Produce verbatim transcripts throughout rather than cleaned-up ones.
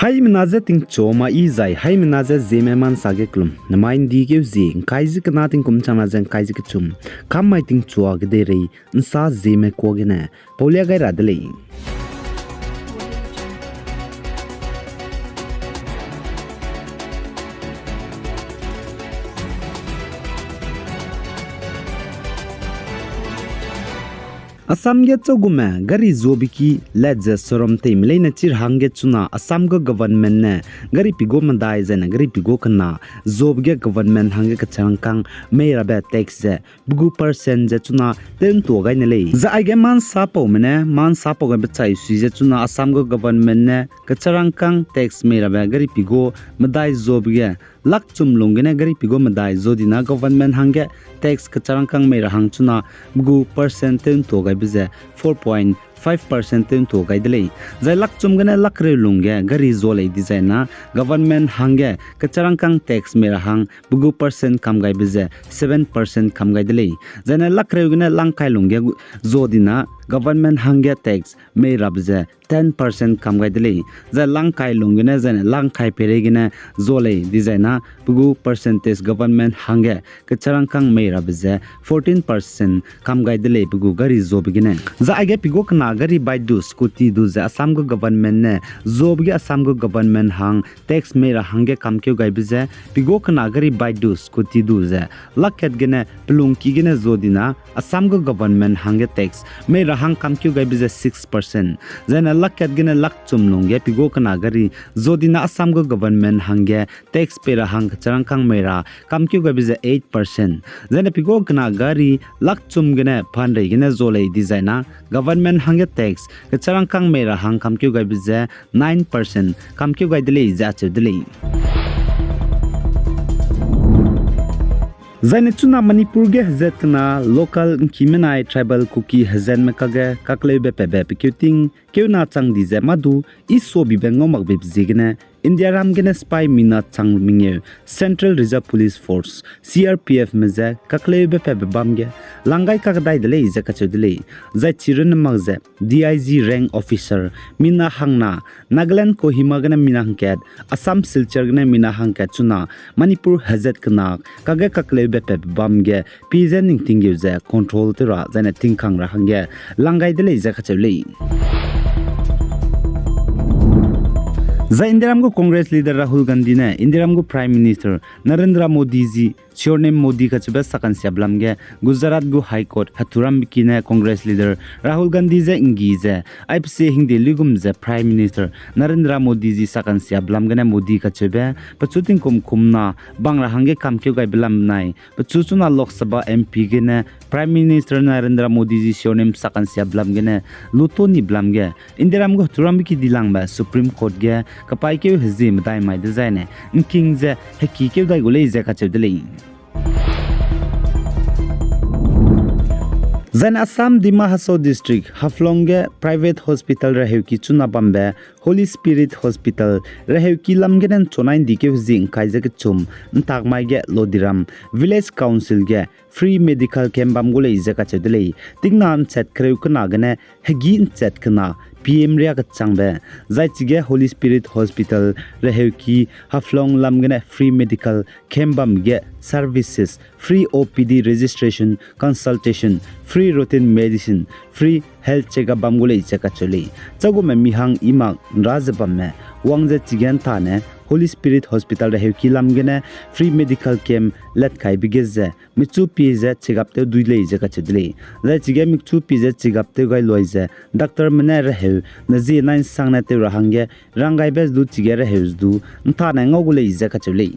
Haimena je tingchu ma i zai, haimena je Zeme Ma Nsa ge kelum. Namai ’ndi keu zie, ’ngkai ze kena tingkum changna ze ’ngkai ze kechum. Kam mai tingchua kedeirei, ’nsa Zeme kuâ gene paulia gai ra de lei. Assam ge chagume gari zuabeki let ze serum teime leine chi ra hangge chuna Assam gu government ne gari piguâ medai zaine gari piguâ kena zuabe ge government hangge kecharangkâng mei rabe tax ze pe gu percent ze chuna tew ’ntua gai ne lei. Zai aige Ma Nsa paume ne, Ma Nsa pau gaibe chai sui ze chuna Assam gu government ne kecharangkâng tax mei rabe gari piguâ medai zuabe ge lakchum lung gene gari piguâ medai zua dina government hangge tax kecharangkâng mei ra hang chuna pe gu percent tew ’ntua gaibe ze four point five percent tew ’ntua gai de lei. Zai lakchum gene lakreu lung ge gari zua lei dizai na government hangge kecharangkâng tax mei ra hang pe gu percent kam gaibe ze seven percent kam gai de lei. Zaine lakreu gene langkai lung ge gu-, zua dina government hangge tax mei rabe ze ten percent kam gai de lei. Zai langkai lung gene zaine langkai peirei gene zua lei dizai na pe gu percentage government hangge kecharangkâng mei rabe ze fourteen percent kam gai de lei pe gu gari zuabe gene. Zai aige piguâ kena gari bike du scooty du ze Assam gu government ne zuabe ge Assam gu government hang tax mei ra hangge kamkeu gaibe ze piguâ kena gari bike du scooty du ze lakkat gene pelungki gene zua dina Assam gu government hangge tax mei ra hang kamkeu gaibe ze six percent. Zaine lakkat gene lakchum lung ge piguâ kena gari zua dina Assam gu government hangge tax pei ra hang kecharangkâng mei ra kamkeu gaibe ze eight percent. Zaine piguâ kena gari lakchum gene phanrei gene zua lei dizai na government hangge tax kecharangkâng mei ra hang kamkeu gaibe ze nine percent kamkeu gai de lei ze acheu de lei. Zaine chuna Manipur ge hezat kena local ’ngki menai tribal Kuki hezatme kage kakleube patbe pekeu ting keuna chang di ze mâ du i suabibe ngau makbe ziegene Indiaram gene sipai mina chang mengeu Central Reserve Police Force, C R P Fme je kakleube patbe bam ge lang gai kakdai de lei ze kacheu de lei. Zai chirunne mak ze D I G rank officer mina hangna Nagaland Kohima gene mina hangkat, Assam Silchar gene mina hangkat chuna Manipur hezat kena kage kakleube patbe bam ge pie ze ningting geu ze control tew ra zaine tingkang ra hangge lang gai de lei ze kacheu lei. Zai Indiaram gu Congress leader Rahul Gandhi ne Indiaram gu Prime Minister Narendra Modi ji surname Modi kacheube sakansiabe lam ge Gujarat gu High Court heturambe ki ne Congress leader Rahul Gandhi je ’nggi ze aipe sie hingde luigum ze Prime Minister Narendra Modi ji sakansiabe lam gene Modi kacheube pechu tingkum kumna bang ra hangge kamkeu gaibe lam benai pechu chuna Lok Sabha M P gene Prime Minister Narendra Modi ji surname sakansiabe lam gene luto nibe lam ge Indiaram gu heturambe ki dilangbe Supreme Court ge kapaîkeu hezie medai mai dezaine ’ngking ze hekîkeu dai gu lei ze kacheu de lei. Zaine Assam Dima Hasao District Haflong ge private hospital reheuki chuna bambe Holy Spirit Hospital reheuki lam gene ’nchonai ’ndikeu hezie ’ngkai ze kechum ’ntak mai ge Lodiram Village Council ge free medical camp bam gu lei ze kacheu de lei. Tingna ’nchat kereu kena gene hegî ’nchat kena P M riâ kechangbe, zai chige Holy Spirit Hospital reheuki Haflong lam gene free medical camp bam ge services, free O P D registration, consultation, free routine medicine, free health checkup bam gu lei ze kacheu lei. Chagume mi hang i mak ’nra ze bamme wang ze chige ’ntane Holy Spirit Hospital reheuki lam gene free medical camp latkaibe ge ze michu pie ze checkup tew dui lei ze kacheu de lei. Zai chige michu pie ze checkup tew gai luai ze doctorme ne reheu ne zie nai ’nsangne tew ra hangge ranggaibe du chige reheu du ’ntane ngau gu lei ze kacheu lei.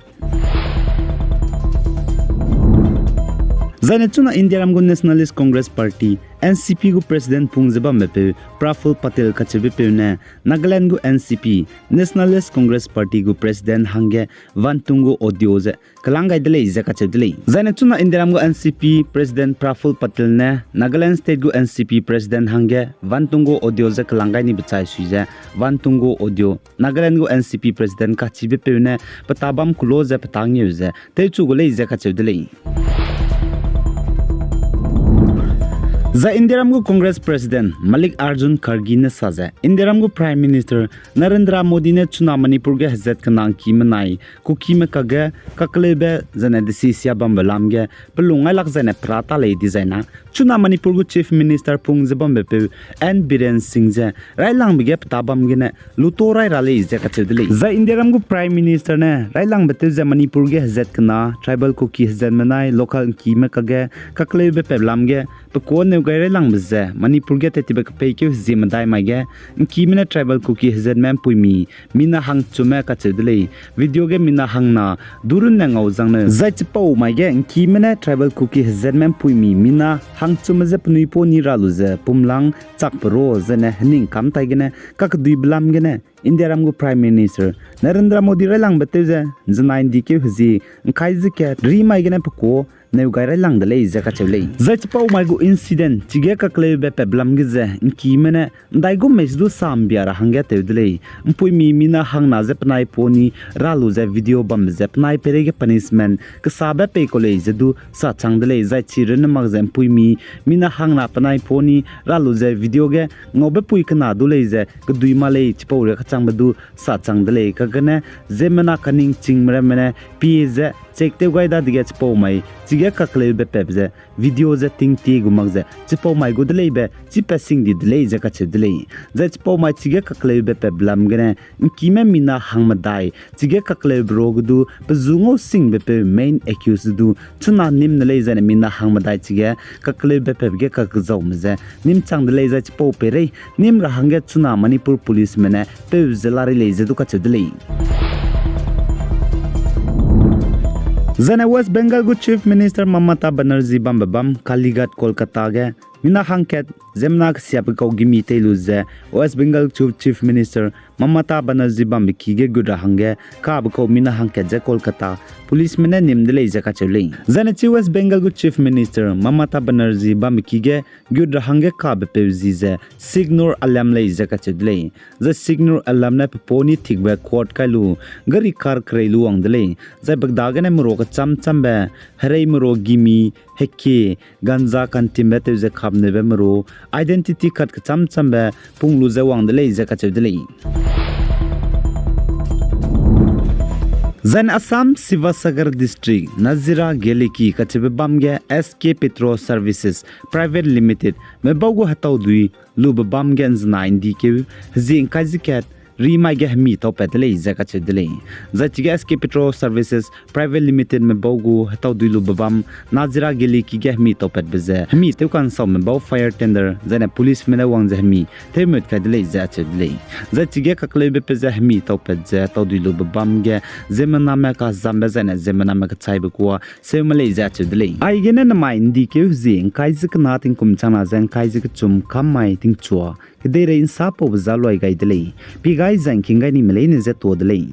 Zaine chuna Indiaram gu Nationalist Congress Party, N C P gu president pung ze bamme peu Praful Patel kacheube peu ne Nagaland gu N C P, Nationalist Congress Party gu president hangge vantung gu audio ze kelang gai de lei ze kacheu de lei. Zaine chuna Indiaram gu N C P president Praful Patel ne Nagaland state gu N C P president hangge vantung gu audio ze kelang gai ni bechai sui ze vantung gu audio Nagaland gu N C P president kachibe peu ne peta bam kulo ze peta ngeu ze tewchu gu lei ze kacheu de lei. Zai Indiaram gu Congress President Mallikarjun Kharge ne sa ze, Indiaram gu Prime Minister Narendra Modi ne chuna Manipur ge hezat kena ’ngkime nai, Kukime kage kakleube zene desisia bambe lam ge pelung ngailak zaine pera ta lei dizai na, chuna Manipur gu Chief Minister pung ze bambepeu N Biren Singh ze railangbe ge peta bam gene luto rai ra lei ze kacheu de lei. Zai Indiaram gu Prime Minister ne railangbe tew ze Manipur ge hezat kena tribal Kuki hezatme nai local ’ngkime kage kakleube pep lam ge pe kuâ neu gai railangbe ze Manipur ge tettibe kepeikeu hezie medai mai ge ’ngkime ne tribal Kuki hezatme ’mpuimi mina hangchume kacheu de lei. Video ge mina hangna du runne ngau zang neu. Zai chipau mai ge ’ngkime ne tribal Kuki hezatme ’mpuimi mina hangchume je penui pau ni ra lu ze pumlang chakpe ro zene hening kam tai gene kakeduibe lam gene Indiaram gu Prime Minister Narendra Modi railangbe tew ze ’nzenai ’ndikeu hezie ’ngkai ze kat ri mai gene pe kuâ neu gai railang de lei ze kacheu lei. Zai chipau mai gu incident chige kakleube pep lam ge ze ’ngkime ne ’ndaigum mei se du sambia ra hangge tew de lei. ’Mpuimi mina hangna ze penai pau ni ra lu ze video bambe ze penai peireige punishment kesabe pei kau lei ze du sa chang de lei. Zai chi runne mak ze ’mpuimi mina hangna penai pau ni ra lu ze video ge ngaube pui kena du lei ze kedui ma lei chipau re kachangbe du sa chang de lei. Kagene ziemmena kaningchingme ramme ne pie ze check tew gai dadege chipau mai chige kakleube pep ze video ze tingtie gu mak ze chipau mai gu de leibe chipat sing di de lei ze kacheu de lei. Zai chipau mai chige kakleube pep lam gene ’ngkime mina hangmedai chige kakleube ro ge du pe zu ngau singbepeu main accused du chuna nîm ne lei zaine mina hangmedai chige kakleube pep ge kakezaume ze nîm chang de lei. Zai chipau peirei nîm ra hangge chuna Manipur policeme ne peu ze larei lei ze du kacheu de lei. Zaine West Bengal gu Chief Minister Mamata Banerjee bambe bam Kalighat Kolkata ge mina hangkat ziemmena kesiabe kau gimi tei lu ze West Bengal Chief Minister Mamata Banerjee bambe ki ge gut ra hangge kabe kau mina hangkat ze Kolkata policeme ne nîm de lei ze kacheu lei. Zaine chi West Bengal gu Chief Minister Mamata Banerjee bambe ki ge gut ra hangge kabepeu zi ze Sheikh Noor Alam lei ze kacheu de lei. Zai Sheikh Noor Alam ne pe pau ni thikbe court kai lu gari car kerei lu wang de lei. Zai pe dagene merua kechâm châmbe, herei merua gimi, hekie, ganja kantimbe tew ze kapneube merua, identity card kechâm châmbe pung lu ze wang de lei ze kacheu de lei. Zaine Assam Sivasagar District, Nazira Geliki kacheube bam ge S K Petrol Services Private Limited mebau gu hetaudui lube bam ge ’nzenai ’ndikeu hezie ’ngkai ze kat ri mai ge hemi taupat de lei ze kacheu de lei. Zai chige S K Petrol Services Private Limited mebau gu hetaudui lube bam Nazira Geliki ge hemi taupatbe ze hemi tewka'nsaume bau fire tender zaine policeme ne wang ze hemi tewmut kai de lei ze acheu de lei. Zai chige kakleube pe ze hemi taupat ze hetaudui lube bam ge ziemmename kazambe zaine ziemmename kechaibe kuâ seume lei ze acheu de lei. Aigene nemai ’ndikeu hezie ’ngkai ze kena tingkum changna ze ’ngkai ze kechum kam mai tingchua kedeirei ’nsapaube za luai gai de lei. Pi gai zai ’ngking gai nime leine ze tuâ de lei.